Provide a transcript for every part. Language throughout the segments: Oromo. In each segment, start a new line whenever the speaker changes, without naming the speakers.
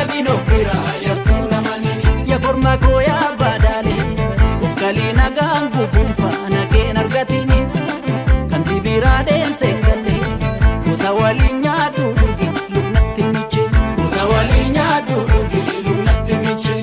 Dhagin of biraa yartuu namanini.
Ya korma koo yaa baadaalee of kalii nagaan gufuun faana keen argatini kan si biraa deemsee hin galle kuta waliin nyaadhu dhugi lubnatti miche.
Kuta waliin nyaadhu dhugi lubnatti miche.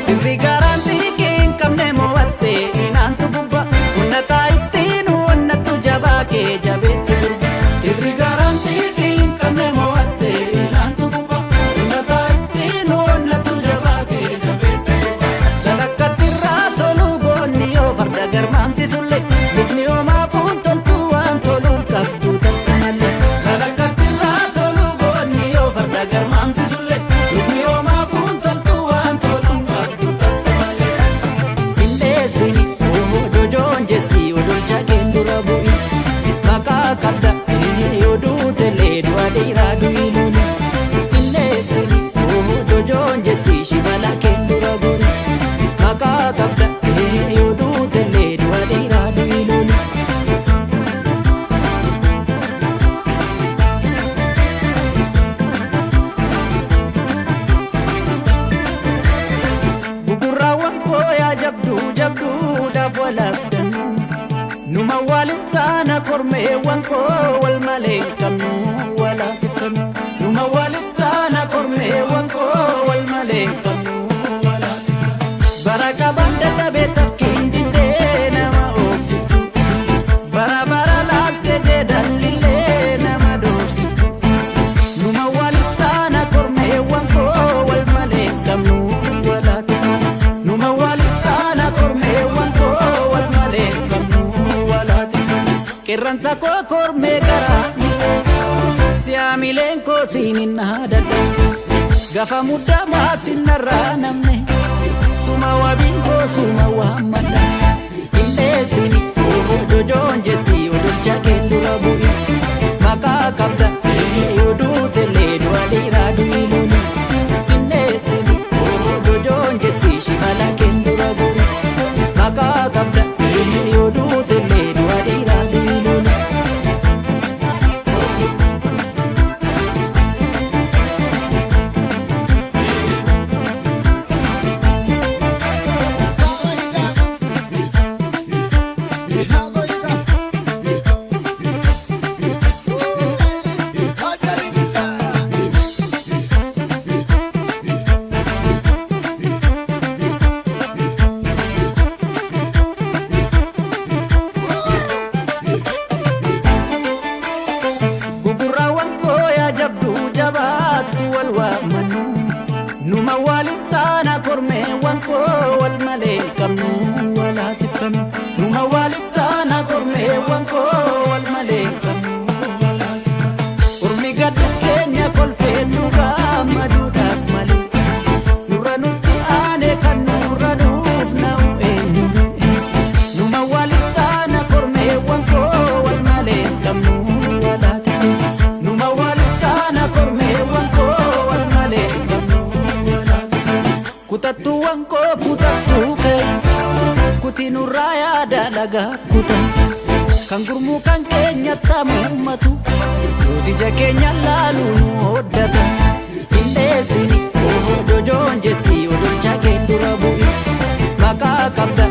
Dirri garaan xiiqii hin qabne mo'atte inaantu gubba onnataa ittiin onnattu jabaa kee jabeessi gurba.
Dirri garaan xiiqii hin qabne mo'atte ilaantu gubba. Onnataa ittiin onnattu jabaa kee jabeessi gurba.
Lalakkatti irraa toluu goonni yoo farda garmaamsisullee lukni homaa fuun toltuu waan toluun qabdu takka malee.
Lalakkatti irraa toluu goonni yoo farda garmaamsisullee lukni homaa fuun toltuu waan toluun qabdu takka malee.
Indeessini ojojoon jessi odolcha keendura bu'i maqaa qabda yoo duutellee du'a dhiiraa du'i loli. Indeessini ojojoon jessi shibala keendura bu'i maqaa qabda yoo duutellee du'a dhiiraa du'i loli. Gugurraawwan kooyaa jabduu jabduudhaaf wal abdannu numa waliin taana kormeewwan koo wal malee hin qabnu walaa tuffannu
Numa waliin taana kormeewwan koo wal malee hin qabnu walaa tuffannu.
Bara qabaan dadhabee tafkiin dindee nama oomsiftu bara bara laaftee jedhalillee nama doorsiftu numa waliin taana kormeewwan koo wal malee hin qabnu walaa tuffannu
Numa waliin taana kormeewwan koo wal malee hin qabnu walaa tuffannu.
Qeerransa koo kormee garaa siyaamileen koo siin hin haadadha gafa muddamaa sinnarraa namne suma wabiin koo suma waammadha indeessini ojojoon jessi odolcha keendura bu'i maqaa qabda yoo duutellee du'a dhiiraa du'i loli indeessini ojojoon jessi shibala keendura bu'i maqaa qabda yoo duutellee du'a dhiiraa du'i loli. Gugurraawwan kooyaa jabduu jabaattu wal waammannu numa waliin taana kormeewwan koo wal malee hin qabnu walaa tiffannu
Numa waliin taana kormeewwan koo wal malee hin qabnu walaa tuffannu.
Ormi gadda keenya kolfee nu gammaduudhaaf malee nurra nutti aane kan nurra nuuf na'u eenyu numa waliin taana kormeewwan koo wal malee hin qabnu walaa tiffannu
Numa waliin taana kormeewwan koo wal malee hin qabnu walaa tuffannu.
Kutattuuwwan koo kutattuu kee kuti nurraa yaada dhagaa kuta kan gurmuu kan keenya tamuummatu ija keenya laaluu nu hooddata indeessini ojojoon jessi odolcha keendura bu'i maqaa qabda